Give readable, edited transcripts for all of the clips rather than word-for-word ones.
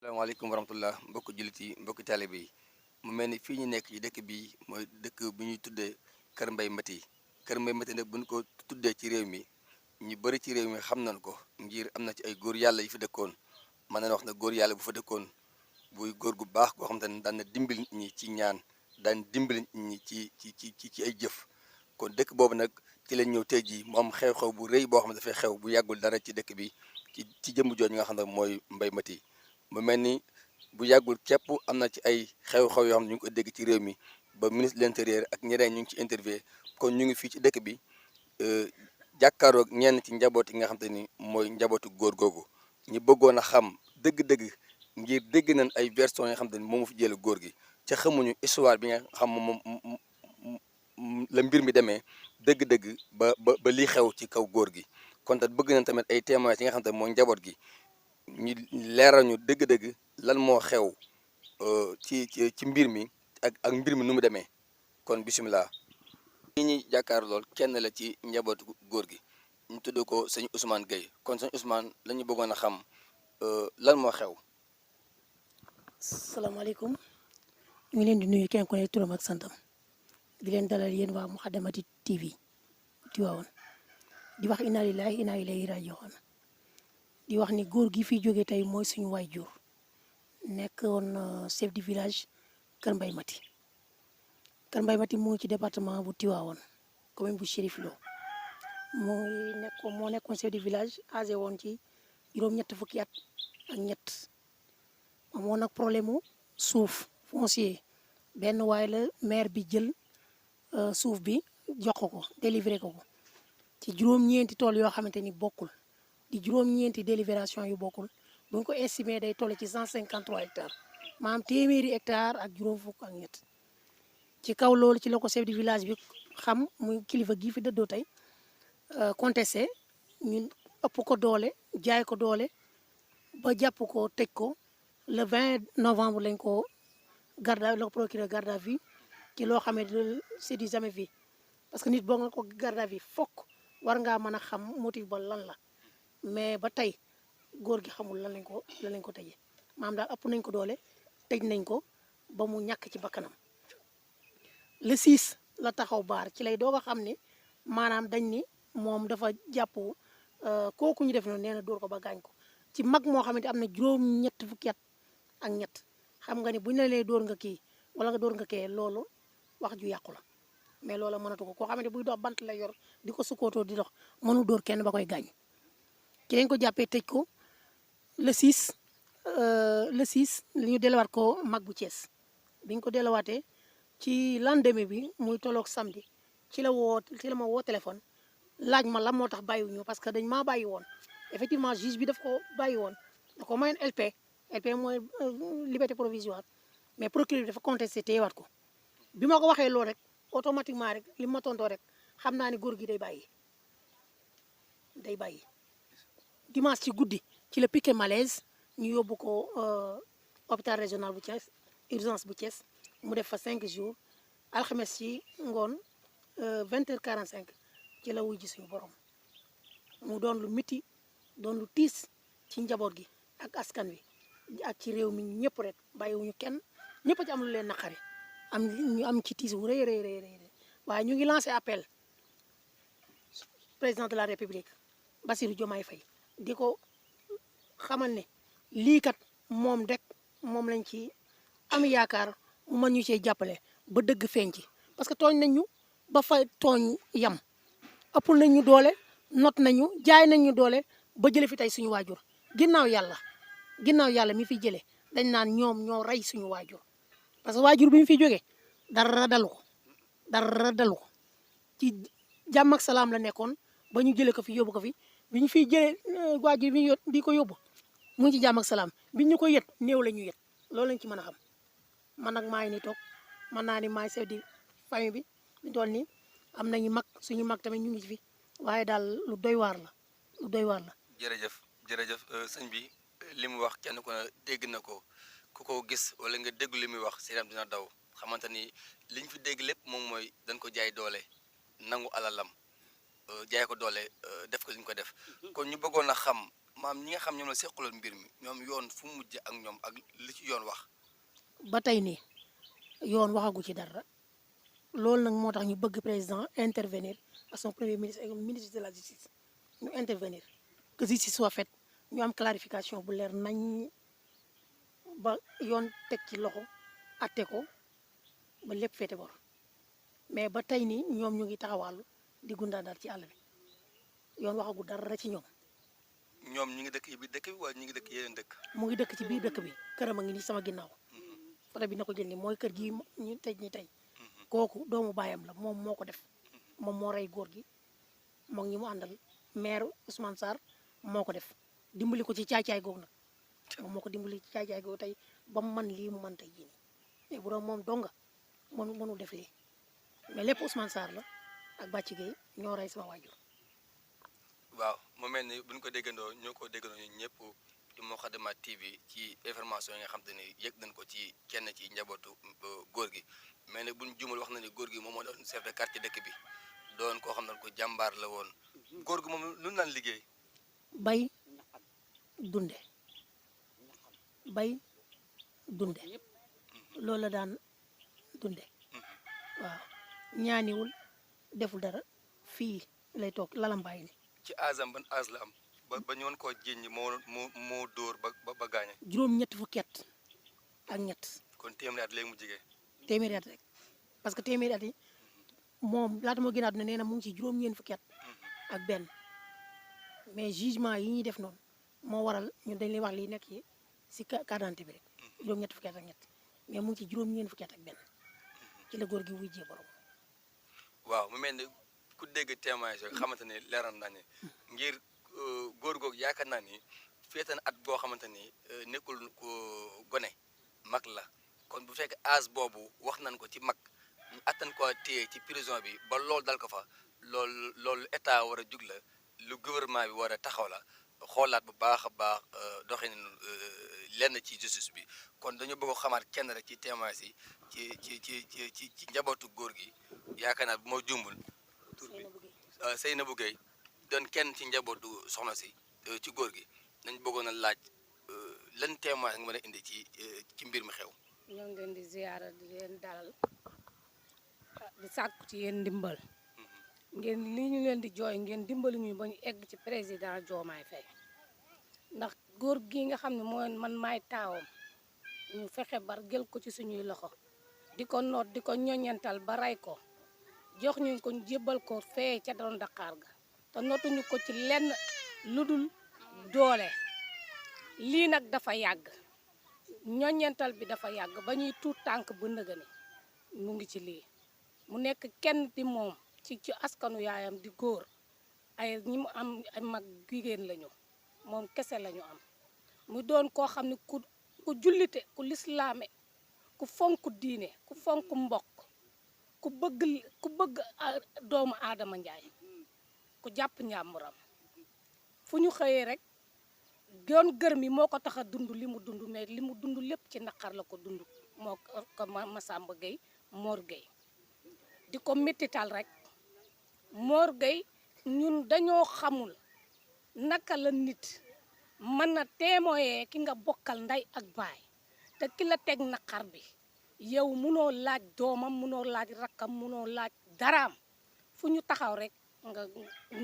salaamaaleykum wa rahmatullah mbokki jullit yi mbokki taalibe yi mu mel ni fii ñu nekk ci dëkk bi mooy dëkk bi ñuy tuddee Kër Mbay Mati. Kër Mbay Mati nag bu ñu ko tuddee ci réew mi ñu bëri ci réew mi xam nañ ko ngir am na ci ay góor yàlla yu fi dëkkoon. mën nañu wax ne góor yàlla bu fa dëkkoon buy góor gu baax goo xam te ne daan na dimbali nit ñi ci ñaan daan dimbali nit ñi ci ay jëf. kon dëkk boobu nag ci lañ ñëw tey jii mu am xew-xew bu rëy boo xam ne dafay xew bu yàggul dara ci dëkk bi ci jëmm jooju nga xam ne mooy Mbay Mati. mu mel ni bu yàggul képp am na ci ay xew-xew yoo xam ne ñu ngi ko dégg ci réew mi ba ministre de l'intérieur ak ñeneen ñu ngi ci interview kon ñu ngi fii ci dëkk bi jàkkaaroog ñenn ci njaboot yi nga xam te ni mooy njabootu góor googu ñu bëggoon a xam dëgg-dëgg ngir dégg nañ ay version yi nga xam te ni moomu fi jële góor gi ca xamuñu histoire bi nga xam moom la mbir mi demee dëgg-dëgg ba lii xew ci kaw góor gi. kon tamit bëgg nañ tamit ay témoins yi nga xam te mooy njaboot gi ñu leeral ñu dëgg-dëgg lan moo xew ci mbir mi ak mbir mi nu mu demee. kon bisimilah. ñi ñuy jàkkaar lool kenn la ci njabootu góor gi ñu tudd ko sëñ Ousmane Gueye kon sëñ Ousmane la ñu bëggoon a xam lan moo xew. salaamaaleykum ñu ngi leen di nuyu kenn ku ne turam ak santam di leen dalal yéen waa Moukhaddamati TV Tivaouane di wax inna lillahi inna ilayhi raji'un di wax ni góor gi fi jóge tey mooy suñu waajur nekkoon chef du village Kër Mbay Mati. Kër Mbay Mati mu ngi ci département bu Tivaouane commune bu Chérif Lo moo nekkoon chef du village âgé woon ci juróom-ñett fukki at ak ñett amoon nag problème mu suuf foncier benn waay la maire bi jël suuf bi jox ko délivré ko ci juróom-ñeenti tool yoo xamante ni bokkul di juróom-ñeenti délibération yu bokkul bu ñu ko estimé day toll ci 153 hectares maanaam téeméeri hectares ak juróom fukk ak ñett ci kaw loolu ci la ko chef du village bi xam muy kilifa gii fi dëddoo tey contesté ñun ëpp ko doole jaay ko doole ba jàpp ko tëj ko le 20 novembre lañ ko la ko procureur garde à vue ci loo xam ne c'est du jamais vu parce que nit boo nga ko garde à vue fokk war ngaa mën a xam motif ba lan la mais ba tey góor gi xamul lan lañ ko tëjee maanaam daal ëpp nañ ko doole tëj nañ ko ba mu ñàkk ci bakkanam le 6 la taxaw baar ci lay doog a xam ne maanaam dañ ni moom dafa jàpp kooku ñu def noonu nee na dóor ko ba gaañ ko ci mag moo xamante am na juróom-ñett fukki at ak ñett xam nga ni bu ñu la lee dóor nga kii wala nga dóor nga kee loolu wax ju yàqu la mais loola mënatu ko koo xamante buy dox bant la yor di ko sukkootoo di dox mënu dóor kenn ba koy gaañ ci lañ ko jàppee tëj ko le 6 li ñu delluwaat ko mag bu Thiès biñ ko delluwaatee ci lendemain bi muy tolloog samedi ci la ma woo téléphone laaj ma lan moo tax bàyyiwuñu parce que dañ maa bàyyi woon effectivement juge bi daf ko bàyyi woon da ko mayoon LP mooy liberté provisoire mais procureur bi dafa contesté téyewaat ko bi ma ko waxee loolu rek automatiquement rek li ma tontoo rek xam naa ni góor gi day bàyyi dimanche ci guddi ci la piqué malaise ñu yóbbu ko hôpital régional bu Thiès urgence bu Thiès mu def fa 5 jours alxames ci ngoon 20h45 ci la wuy ji suñu borom mu doon lu miti doon lu tiis ci njaboot gi ak askan wi ak ci réew mi ñëpp rek bàyyiwuñu kenn ñëpp a ci am lu leen naqari ñu am ci tiis wu rëy waaye ñu ngi lancé appel président de la république Bassirou Diomaye Faye di ko xamal ne lii kat moom lañ ci am yaakaar mu mën ñu cee jàppale ba dëgg feeñ ci parce que tooñ nañ ñu ba fa tooñ yam ëppul nañ ñu doole not nañu jaay nañ ñu doole ba jële fi tey suñu waajur ginnaaw yàlla mi fi jële dañ naan ñoom ñoo rey suñu waajur parce que waajur bi mu fi jógee dara dalu ko ci jàmm ak salaam la nekkoon ba ñu jële ko fi yóbbu ko fi bi ñu fiy jëlee waajur bi di ko yóbbu mu ngi ci jàmm ak salaam bi ñu ko yët néew la ñu yët loolu lañ ci mën a xam man nag maa ngi ni toog mën naa ni maay chef de famille bi ñu toll nii am nañu mag suñu mag tamit ñu ngi fi waaye daal lu doy waar la. jërëjëf sëñ bi li mu wax kenn ku ne dégg na ko ku ko gis wala nga dégg li muy wax seeram dina daw xamante ni liñ fi dégg lépp moom mooy dañ ko jaay doole nangu alalam jaay ko doole def ko li ñu ko def kon ñu bëggoon a xam maam ñi nga xam ñoom la seqaloon mbir mi ñoom yoon fu mu mujj ak ñoom ak li ci yoon wax. ba tey nii yoon waxagu ci dara loolu nag moo tax ñu bëgg président intervenir ak son premier ministre et ministre de la justice ñu intervenir que justice soit faite ñu am clarification bu leer nañ ba yoon teg ci loxo atte ko ba lépp féete bor mais ba tey nii ñoom ñu ngi taxawàllu di gundaandaat ci àll bi yoon waxagu dara ci ñoom. ñoom ñi ngi dëkk yi biir dëkk bi wala ñi ngi dëkk yeneen dëkk. mu ngi dëkk ci biir dëkk bi këram a ngi nii sama ginnaaw foto bi na ko jël ni mooy kër gi ñu tëj ni tey kooku doomu baayam la moom moo ko def moom moo rey góor gi moom ñi mu àndal maire Ousmane Sarr moo ko def dimbali ko ci caay-caay googu nag moom moo ko dimbali ci caay-caay googu tey ba mu man lii mu man tey jii nii mais bu doon moom donga mënul def lii mais lépp Ousmane Sarr la ak Bàcci Gueye ñoo rey sama waajur. waaw mu mel ni buñ ko déggandoo ñoo ko déggandoo ñun ñëpp ci Moukhaddamatoul TV ci information yi nga xam te ne yëg nañ ko ci kenn ci njabootu góor gi mais nag buñ jumal wax na ni góor gi moom moo doon chef de quartier dëkk bi doon koo xam ne ko jàmbaar la woon góor gi moom lu naan liggéey. bay dunde loolu la daan dunde waaw ñaaniwul deful dara fii lay toog lalambaay ni ci asam ban as la am ba ñu woon koo jéñ moo dóor ba gaañe. juróom-ñett fukki at ak ñett. kon téeméeri at léegi mu jigee. téeméeri at rek parce que téeméeri at yi moom laata moo gën a àdduna nee na mu ngi ci juróom-ñeent fukki at ak benn mais jugement yi ñuy def noonu moo waral ñun dañ lay wax lii nekk ci carte d'identité bi rek juróom-ñett fukki at ak ñett mais mu ngi ci juróom-ñeent fukki at ak benn ci la góor gi wuy jee borom. waaw mu mel ni ku dégg témoignage nga xamante ni leeral naa ne ngir góor googu yaakaar naa ni féete na at boo xamante ni nekkul ko gone mag la kon bu fekk âge boobu wax nañ ko ci mag ñu attan ko téye ci prison bi ba loolu dal ko fa loolu état war a jug la lu gouvernement bi war a taxaw la xoolaat bu baax a baax doxin lenn ci justice bi kon dañu bëgg a xamaat kenn rek ci témoignage yi ci njabootu góor gi yaakaar naa bu ma jumbul tur bi Seynabou Gueye doon kenn ci njabootu soxna si ci góor gi nañ bëggoon a laaj lan témoignage nga mën a indi ci mbir mi xew. ñoo ngi leen di ziyaara di leen dalal di sàkku ci yéen ndimbal ngeen li ñu leen di jooy ngeen dimbali ñu ba ñu egg ci président Diomaye Faye ndax góor gi nga xam ne mooy man maay taawam ñu fexe bar jël ko ci suñuy loxo di ko noot di ko ñoññental ba rey ko jox ñu ko jébbal ko fee ca doon Dakar ga te nootuñu ko ci lenn lu dul doole lii nag dafa yàgg ñoññental bi dafa yàgg ba ñuy tuut tànk ba nëgëni mu ngi ci lii mu nekk kenn di moom ci askanu yaayam di góor ay ñi mu am ay mag jigéen lañu moom kese lañu am mu doon koo xam ne ku jullite ku lislaame ku fonk diine ku fonk mbokk ku bëgg doomu aadama njaay ku jàpp njàmburam fu ñu xëyee rek doon gër mi moo ko tax a dund li mu dund mais li mu dund lépp ci naqar la ko dund moo ko Massamba Gueye Mor Gueye di ko mettital rek Mor Gueye ñun dañoo xamul naka la nit mën na témoigner ki nga bokkal ndey ak baay te ki la teg naqar bi yow munoo laaj doomam munoo laaj rakkam munoo laaj daraam fu ñu taxaw rek nga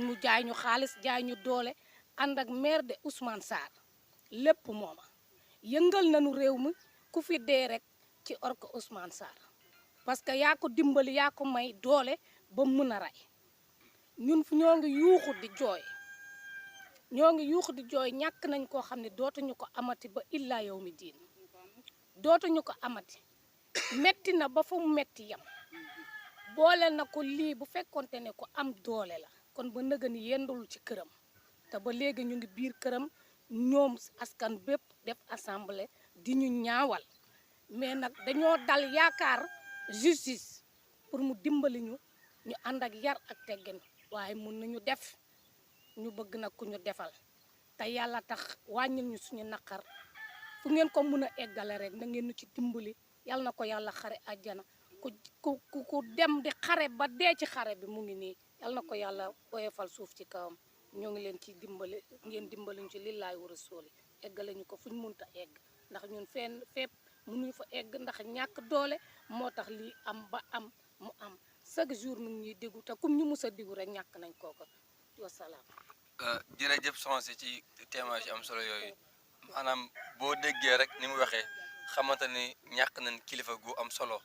mu jaay ñu xaalis jaay ñu doole ànd ak maire de Ousmane Sarr lépp mooma yëngal nañu réew mi ku fi dee rek ci orko Ousmane Sarr parce que yaa ko dimbali yaa ko may doole ba mën a rey ñun fu ñoo ngi yuuxu di jooy ñàkk nañ koo xam ne dootuñu ko amati ba illa yow mi diin dootuñu ko amati metti na ba fa mu metti yam boole na ko lii bu fekkonte ne ko am doole la kon ba nëgëni yendul ci këram te ba léegi ñu ngi biir këram ñoom askan bépp def assemblée di ñu ñaawal mais nag dañoo dal yaakaar justice pour mu dimbali ñu ànd ak yar ak teggin waaye mun nañu def ñu bëgg nag ku ñu defal te yàlla tax wàññil ñu suñu naqar fu ngeen ko mun a eggale rek na ngeen ñu ci dimbali yàlla na ko yàlla xare àjjana ku dem di xare ba dee ci xare bi mu ngi nii yàlla na ko yàlla oyofal suuf ci kawam ñoo ngi leen ci dimbale ngeen dimbaliñ ci lillaay war a sóoli eggale ñu ko fuñ munta egg ndax ñun fenn fépp mënuñu fa egg ndax ñàkk doole moo tax lii am ba am mu am chaque jour mu ngi ñuy déggu te kum ñu mus a déggu rek ñàkk nañ kooka wasalaam. jërëjëf soxna si ci témoignage yi am solo yooyu maanaam boo déggee rek ni mu waxee xamante ni ñàkk nañ kilifa gu am solo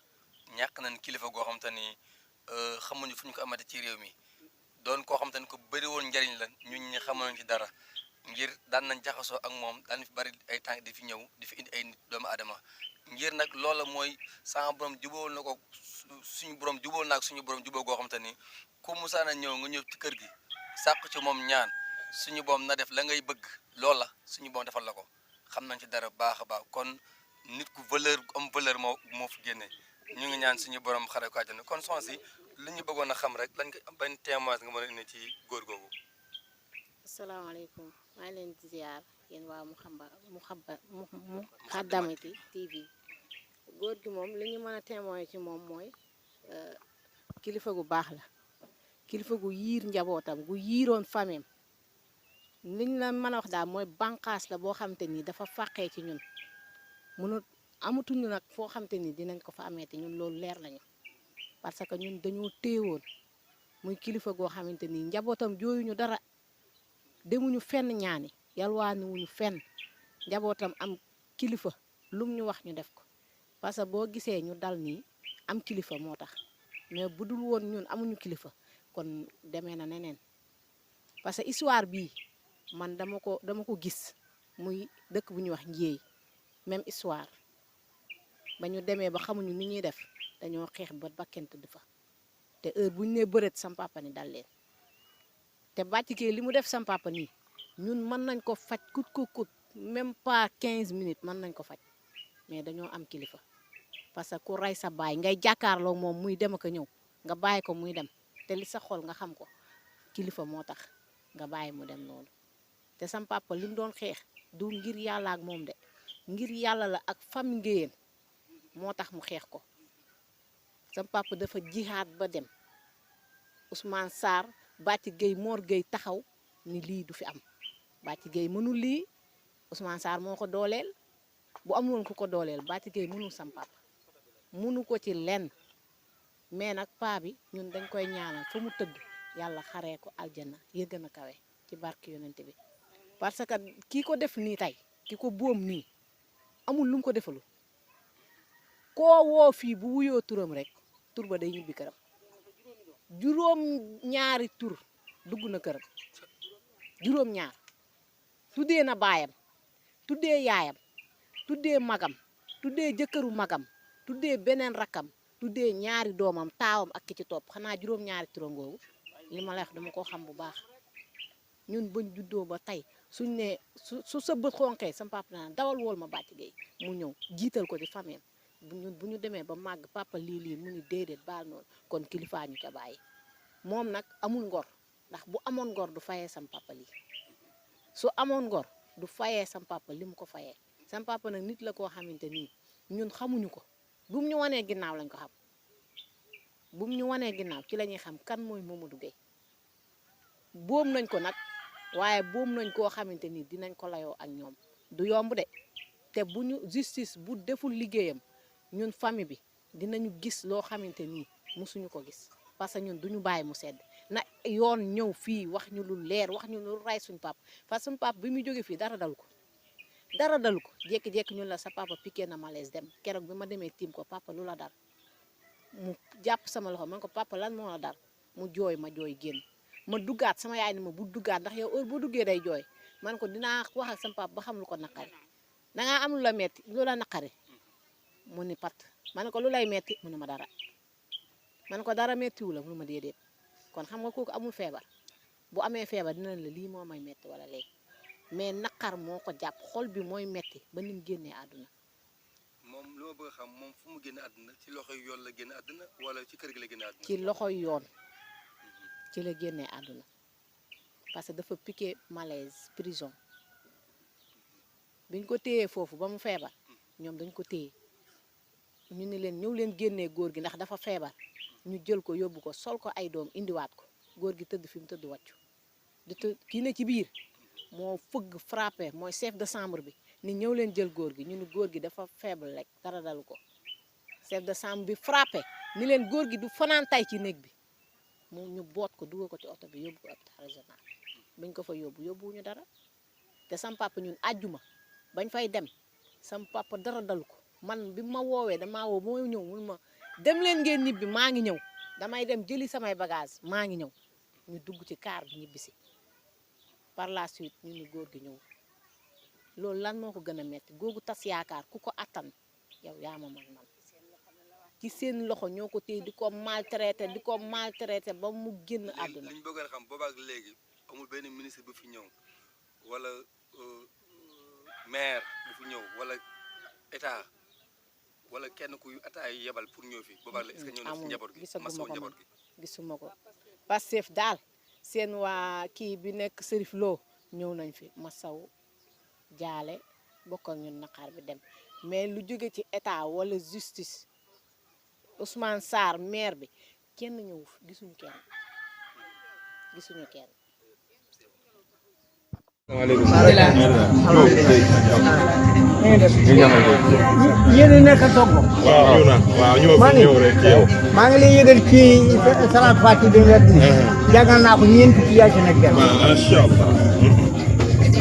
ñàkk nañ kilifa goo xamante ni xamuñu fu ñu ko amate ci réew mi doon koo xamante ni ko bëri woon njariñ la ñun ñi xamuñu ci dara ngir daan nañ jaxasoo ak moom daan fi bari ay tànk di fi ñëw di fi indi ay nit doomu aadama ngir nag loola mooy sama borom jubóol na ko suñu borom jubóol na ak suñu borom jubóo goo xamante ni ku musaana ñëw nga ñëw ci kër gi sàq ci moom ñaan suñu boom na def la ngay bëgg loola suñu boom defal la ko xam nañ ci dara baax a baax kon nit ku valeur am valeur moo fi génne ñu ngi ñaan suñu borom xare ko àjjana kon soxna si li ñu bëggoon a xam rek lañ ko ban témoignage nga mën a indi ci góor googu. asalaamaaleykum maa ngi leen di ziar yéen waa Moukhaddamati TV góor gi moom li ñu mën a témoigner ci moom mooy kilifa gu baax la kilifa gu yiir njabootam gu yiiroon famem liñ la mën a wax daal mooy bànqaas la boo xamante ni dafa fàqee ci ñun mënut amatuñu nag foo xamante ni dinañ ko fa amee te ñun loolu leer nañu parce que ñun dañoo téewoon muy kilifa goo xamante ni njabootam jooyuñu dara demuñu fenn ñaani yalwaaniwuñu fenn njabootam am kilifa lum ñu wax ñu def ko parce que boo gisee ñu dal nii am kilifa moo tax mais bu dul woon ñun amuñu kilifa kon demee na neneen parce que histoire bii man dama ko gis muy dëkk bu ñuy wax Njéey même histoire ba ñu demee ba xamuñu ni ñuy def dañoo xeex ba bakkent di fa te heure bu ñu nee bëreet sam papa ni dal leen te bàcc kee li mu def sam papa nii ñun mën nañ ko faj kut ko kut même pas 15 minutes mën nañ ko faj mais dañoo am kilifa parce que ku rey sa baay ngay jàkkaarloo moom muy dem ak a ñëw nga bàyyi ko muy dem te li sa xol nga xam ko kilifa moo tax nga bàyyi mu dem noonu te sam papa li mu doon xeex du ngir yàlla ak moom de ngir yàlla la ak famille ngéyeen moo tax mu xeex ko sam papa dafa jihaat ba dem Ousmane Sarr Bàcc Gueye Mor Gueye taxaw ni lii du fi am Bàcc Gueye mënul lii Ousmane Sarr moo ko dooleel bu amul woon ku ko dooleel Bàcc Gueye mënul sam papa mënu ko ci lenn mais nag paa bi ñun dañ koy ñaanal fa mu tëdd yàlla xaree ko aljana ya gën a kawe ci barke yonent bi parce que kii ko def nii tey ki ko boom nii amul lu mu ko defalul koo woo fii bu wuyoo turam rek tur ba day ñibbi këram juróom ñaari tur dugg na këram juróom ñaar tuddee na baayam tuddee yaayam tuddee magam tuddee jëkkëru magam tuddee beneen rakkam tuddee ñaari doomam taawam ak ki ci topp xanaa juróom ñaari turam googu li ma la wax dama ko xam bu baax ñun bañ juddoo ba tey suñ ne su sa bët xonqee sama papa naan dawal wool ma Bàcc Gueye mu ñëw jiital ko ci famille bu ñu demee ba màgg papa lii mu ni déedéet baal noonu kon kilifaa ñu ca bàyyi moom nag amul ngor ndax bu amoon ngor du fayee sam papa lii su amoon ngor du fayee sam papa li mu ko fayee sam papa nag nit la koo xamante nii ñun xamuñu ko bu mu ñu wanee ginnaaw lañ ko xam bu mu ñu wanee ginnaaw ci la ñuy xam kan mooy Mamadou Gueye boom nañ ko nag waaye boom nañ koo xamante ni dinañ ko layoo ak ñoom du yomb de te bu ñu justice bu deful liggéeyam ñun famille bi dinañu gis loo xamante ni musuñu ko gis parce que ñun duñu bàyyi mu sedd na yoon ñëw fii wax ñu lu leer wax ñu lu ray suñu papa parce que suñu papa bi muy jóge fii dara dalu ko jékki-jékki ñun la sa papa piqué na malaise dem keroog bi ma demee tiim ko papa lu la dal mu jàpp sama loxo man ko papa lan moo la dal mu jooy ma jooy génn ma duggaat sama yaay ni ma bu duggaat ndax yow heure boo duggee day jooy man ko dinaa wax ak sama papa ba xam lu ko naqari dangaa am lu la metti lu la naqari mu ni pat ma ne ko lu lay metti mu ne ma dara man ko dara mettiwu la mu ne ma déedéet kon xam nga kooku amul feebar bu amee feebar dinañ la lii moo may metti wala léegi mais naqar moo ko jàpp xol bi mooy metti ba ni mu génnee àdduna. moom li ma bëgg a xam moom fu mu génne àdduna ci loxoy yoon la génne àdduna wala ci kër gi la génne àdduna. ci loxoy yoon ci la génnee àdduna parce que dafa piqué malaise prison biñ ko téyee foofu ba mu feebar ñoom dañ ko téye ñu ni leen ñëw leen génnee góor gi ndax dafa feebar ñu jël ko yóbbu ko sol ko ay doom indiwaat ko góor gi tëdd fi mu tëdd wàccu kii ne ci biir moo fëgg frappé mooy chef de chambre bi ni ñëw leen jël góor gi ñu ni góor gi dafa faible rek dara dalu ko chef de chambre bi frappé ni leen góor gi du fanaan tay ci néeg bi mu ñu boot ko dugal ko ci oto bi yóbbu ko hôpital régional bañ ko fa yóbbuwuñu dara te sam papa ñun àjjuma bañ fay dem sam papa dara dalu ko man bi ma woowee damaa woo moo ñëw mun ma dem leen ngeen ñibbi maa ngi ñëw damay dem jëli samay bagage maa ngi ñëw ñu dugg ci car bi ñibbisi par la suite ñu ni góor gi ñëw loolu lan moo ko gën a metti googu tas yaakaar ku ko attan yow yaa ma man ci seen loxo ñoo ko téye di ko maltraité ba mu génn àdduna. li ñu bëgg a xam boobaak léegi amul benn ministre bu fi ñëw wala maire bu fi ñëw wala état wala kenn kuy ataay yebal pour ñëw fi boobaak léegi est-ce que ñëw na ci njaboot gi masawu njaboot gi gisuma ko Pastef daal seen waa kii bi nekk Serif Lo ñëw nañ fi masawu jaale bokk ak ñun naqar bi dem mais lu jóge ci état wala justice Ousmane Sarr maire bi kenn ñëw gisuñu kenn. yéen a nekk Togo. waaw ñëw rek yow. maa ngi lay yëgal ci Salam Faty bi nga ni jàngal naa ko ñeenti ci yaay nag dem. macha Allah.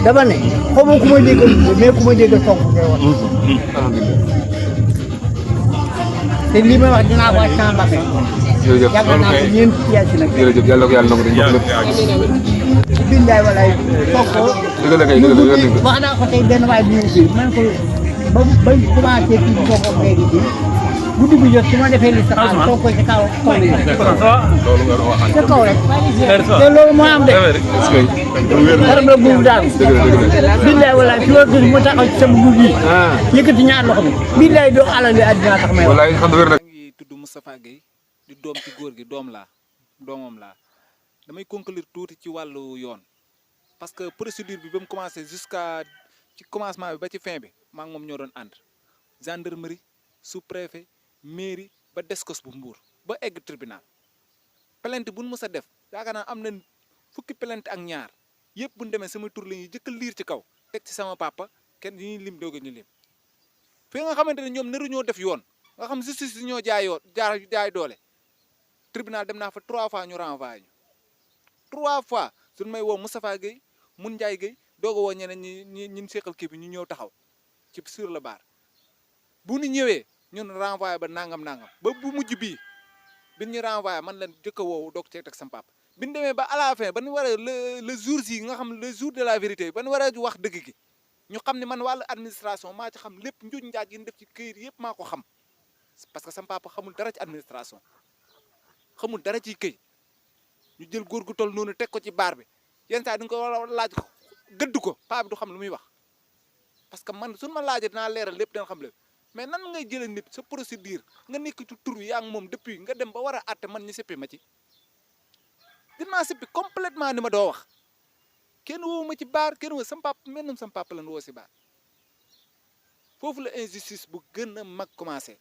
dama ne xaw ma ku ma déggal mais ku ma déggal Togo ngay wax. te lii may wax dinaa ko wax sama mbàkke. jërëjëf jàngal naa ko ñeenti ci yaay nag. jërëjëf yàlla ko yàlla nangu dañu bokk lépp. bindaay walaay Togo. dëgg la kay dëgg la wax naa ko tey benn waay bi ñu fi man ko ba commencé ci Togo léegi bi guddi bi jot su ma defee li sax toog ko ci kaw kaw yi ca kaw rek te loolu moo am de dara la buubu daal billaay walaay fi war gis mu taxaw ci sama buub yi yëkkati ñaar loxo bi billaay doo alal li àddina tax may wax ngi tudd Moustapha Gueye di doom ci góor gi doomam laa damay conclure tuuti ci wàllu yoon parce que procédure bi ba mu commencé jusqu'à ci commencement bi ba ci fin bi maa ngi moom ñoo doon ànd gendarmerie sous-préfet mairie ba descos bu Mbour ba egg tribunal plainte bu nu mës a def yaakaar naa am na fukki plainte ak ñaar yëpp bu ñu demee sama tur la ñuy jëkk a liir ci kaw teg ci sama papa kenn ñuy lim doog ñu lim fi nga xamante ne ñoom naru ñoo def yoon nga xam justice yi ñoo jaay doole tribunal dem naa fa 3 fois ñu renvoyé ñu 3 fois suñu may woo Moustapha Gueye mun Ndiaye Gueye doog a woo ñeneen ñi seqal kii bi ñu ñëw taxaw ci sur le bar bu ñu ñëwee ñun renvoyé ba nangam ba bu mujj bii bi ñu renvoyé man leen jëkk a woowu doog cee teg sama papa bi ñu demee ba à la fin ba ñu war a le jour yi nga xam le jour de la vérité ba ñu war a wax dëgg gi ñu xam ne man wàllu administration maa ci xam lépp njuuj njaaj yi ñu def ci këyit yëpp maa ko xam parce que sama papa xamul dara ci administration xamul dara ci këyit ñu jël góor gu toll noonu teg ko ci baar bi yenn saa yi ko war a laaj gëdd ko paa bi du xam lu muy wax parce que man suñu ma laajee dinaa leeral lépp dina xam lépp mais nan ngay jëlee nit sa procédure nga nekk ci tur wi yaa ngi moom depuis nga dem ba war a àtte man ñu sippi ma ci dinaa sippi complètement ni ma doo wax kenn woowu ma ci baar kenn woo sama papa mel na sama papa lan woo si baar foofu la injustice bu gën a mag commencé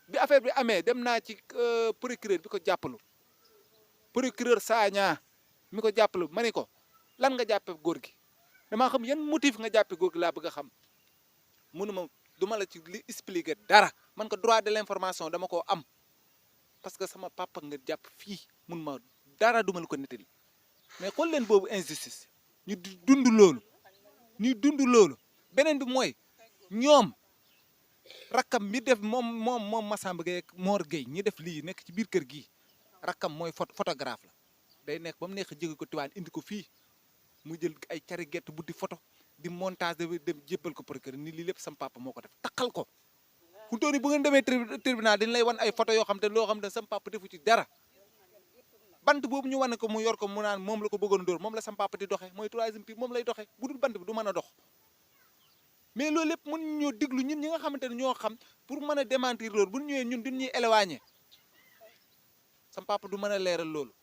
bi affaire bi amee dem naa ci procureur bi ko jàppalu procureur Sagna mi ko jàppalu ma ni ko lan nga jàppe góor gi damaa xam yan motif nga jàppe góor gi laa bëgg a xam mënuma duma la ci li expliquer dara man ko droit de l'information dama koo am parce que sama papa nga jàpp fii mun ma dara duma la ko nettali mais xool leen boobu injustice ñu dund loolu beneen bi mooy ñoom rakkam mi def moom Massamba Gueye ak Mor Gueye ñi def lii nekk ci biir kër gii rakkam mooy photographe la day nekk ba mu nekk jóge ko Tiwaan indi ko fii mu jël ay cari gerte buddi photo di montage dem jébbal ko procureur ni lii lépp sam papa moo ko def takkal ko fu mu toll nii bu ngeen demee tribunal dañ lay wan ay photo yoo xam te loo xam ne sam papa defu ci dara bant boobu ñu wane ko mu yor ko mu naan moom la ko bëggoon dóor moom la sam papa di doxee mooy troisième pied moom lay doxee bu dul bant bi du mën a dox mais loolu lépp mën ñoo déglu ñun ñi nga xamante ne ñoo xam pour mën a démentir loolu bu ñu ñëwee ñun duñ ñuy éloigné sam papa du mën a leeral loolu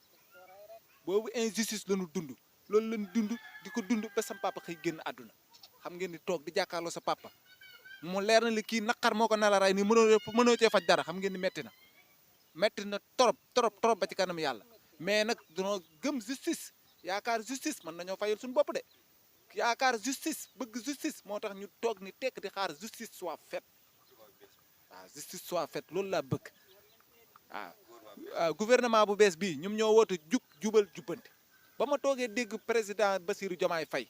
boobu injustice lañu dund loolu lañu dund di ko dund ba sam papa xëy génn àdduna xam ngeen ni toog di jàkkaarloo sa papa mu leer na li kii naqar moo ko nala ray nii mënoo cee faj dara xam ngeen ni metti na trop ba ci kanam yàlla mais nag danoo gëm justice yaakaar justice mën nañoo fayal suñu bopp de yaakaar justice bëgg justice moo tax ñu toog ni tekk di xaar justice soit faite waaw justice soit faite loolu laa bëgg waaw gouvernement bu bees bii ñoom ñoo woote jubal jubbanti ba ma toogee dégg président Bassirou Diomaye Faye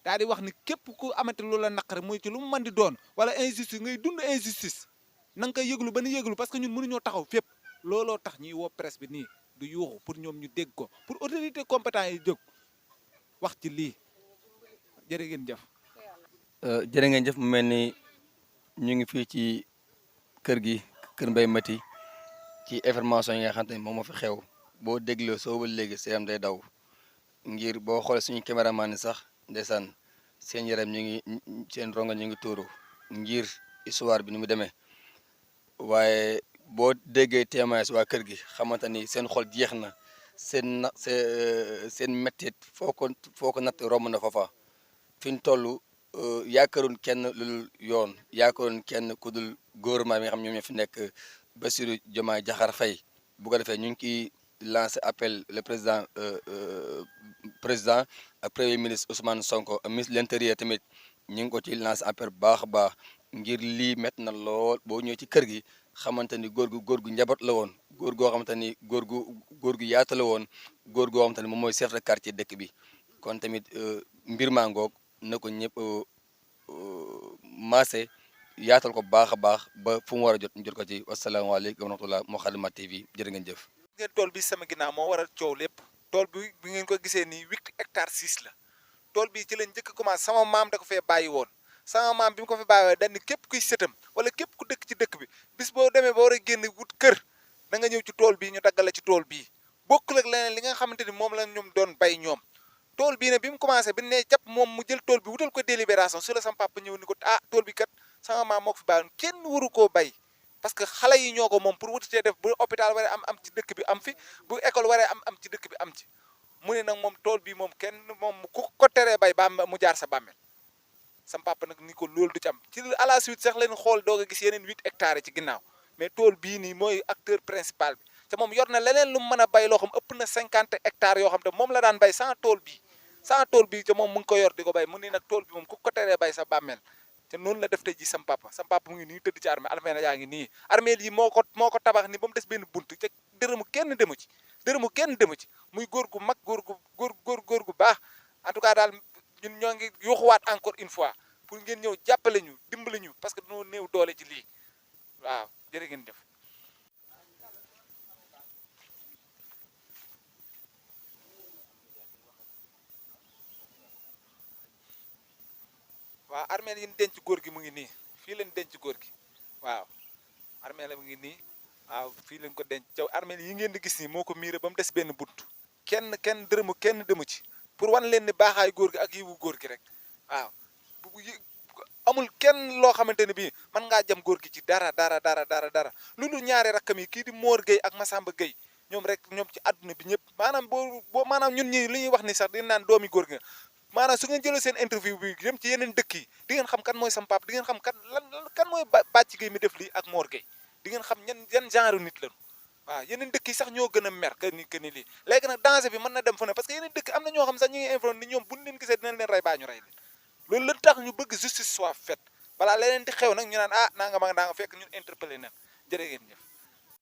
daa di wax ni képp ku amati loolu la naqare muy ci lu mu mën di doon wala injustice ngay dund injustice na nga koy yëglu ba nu yëglu parce que ñun mënuñoo taxaw fépp looloo tax ñuy woo presse bi nii du yuuxu pour ñoom ñu dégg ko pour autorité compétent yi jóg wax ci lii jërë ngeen jëf. jërë ngeen jëf mu mel ni ñu ngi fii ci kër gi kër Mbaye Maty ci information yi nga xamante ni moom moo fi xew boo dégloo soo ba léegi seen day daw ngir boo xoolee suñu caméraman yi sax ndeysaan seen yaram ñu ngi seen ronga ñu ngi tuuru ngir histoire bi ni mu demee waaye boo déggee témoignage waa kër gi xamante ni seen xol jeex na seen mettit foo ko natt romb na foofa fi ñu toll yaakaaroon kenn lu dul yoon yaakaaroon kenn ku dul gouvernement bi nga xam ñoom ñoo fi nekk Bassirou Diomaye Diakhar Faye bu ko defee ñu ngi ciy lancé appel le président ak premier ministre Ousmane Sonko ak ministre de l'intérieur tamit ñu ngi ko ci lancé appel bu baax a baax ngir lii métti na lool boo ñëwee ci kër gi xamante ni góor gu njaboot la woon góor goo xamante ni góor gu yaatu la woon góor goo xamante ni moom mooy chef de quartier dëkk bi kon tamit mbir maa ngoog na ko ñëpp maase yaatal ko baax a baax ba fu mu war a jot ñu jot ko ci wasalaamaaleykum wa rahmatulah Moukhaddamatoul TV jërë ngeen jëf. ngeen tool bi sama ginnaaw moo waral coow lépp tool bi ngeen ko gisee nii 8 hectares 6 la tool bi ci lañ njëkk a commencé sama maam da ko fee bàyyi woon sama maam bi mu ko fi bàyyi woon dañ ni képp kuy sëtam wala képp ku dëkk ci dëkk bi bis boo demee ba war a génn wut kër da nga ñëw ci tool bii ñu daggale ci tool bii bokkul ak leneen li nga xamante ni moom la ñoom doon bay ñoom tool bii nag bi mu commencé bi ne jàpp moom mu jël tool bi wutal ko délibération su la sama papa ñëw ni ko tool bi kat sama maam moo ko fi bàyyi woon kenn waru koo bay parce que xale yi ñoo ko moom pour wutitee def bu hôpital waree am ci dëkk bi am fi bu école waree am ci dëkk bi am ci mu ne nag moom tool bi moom kenn moom ku ko teree bay ba mu jaar sa bàmmeel sam papa nag ni ko loolu du ci am ci à la suite sax leen xool doog a gis yeneen 8 hectares yi ci ginnaaw mais tool bii nii mooy acteur principal bi te moom yor na leneen lu mu mën a bay loo xam ëpp na 50 hectares yoo xam te moom la daan bay sans tool bii te moom mu ngi ko yor di ko bay mu ne nag tool bi moom ku ko teree bay sa bàmmeel te noonu la def tey ji sam papa mu ngi nii tëdd ci armée yaa ngi nii armée yi moo ko tabax ni ba mu des benn buntu te dërëmu kenn demu ci muy góor gu mag góor gu baax en tout cas daal ñun ñoo ngi yuuxuwaat encore une fois pour ngeen ñëw jàppale ñu dimbali ñu parce que dañoo néew doole ci lii waaw jërë ngeen jëf. waaw armée yi ñu denc góor gi mu ngi nii fii leen denc góor gi waaw armée la mu ngi nii waaw fii leen ko denc caw armée yi ngeen di gis nii moo ko miiré ba mu des benn bunt kenn dërëmu kenn demu ci pour wan leen ni baaxaay góor gi ak yiwu góor gi rek waaw amul kenn loo xamante ne bii mën ngaa jam góor gi ci dara loolu ñaari rakkam yi kii di Mor Gueye ak Massamba Gueye ñoom ci àdduna bi ñëpp maanaam ñun ñi li ñuy wax ni sax di naan doomi góor gi maanaam su ngeen jëlee seen interview bi dem ci yeneen dëkk yi di ngeen xam kan mooy sam pap di ngeen xam kan mooy Bàcc Gueye mi def lii ak Mor Gueye di ngeen xam yan genre nit lañu waaw yeneen dëkk yi sax ñoo gën a mer que ni lii léegi nag danger bi mën na dem fu ne parce que yeneen dëkk am na ñoo xam sax ñu ngi informé ni ñoom buñ leen gisee dinañ leen rey baa ñu rey leen loolu la tax ñu bëgg justice soit faite balaa leneen di xew nag ñu naan nangam ak nangam fekk ñun interpellé nañ jërë ngeen jëf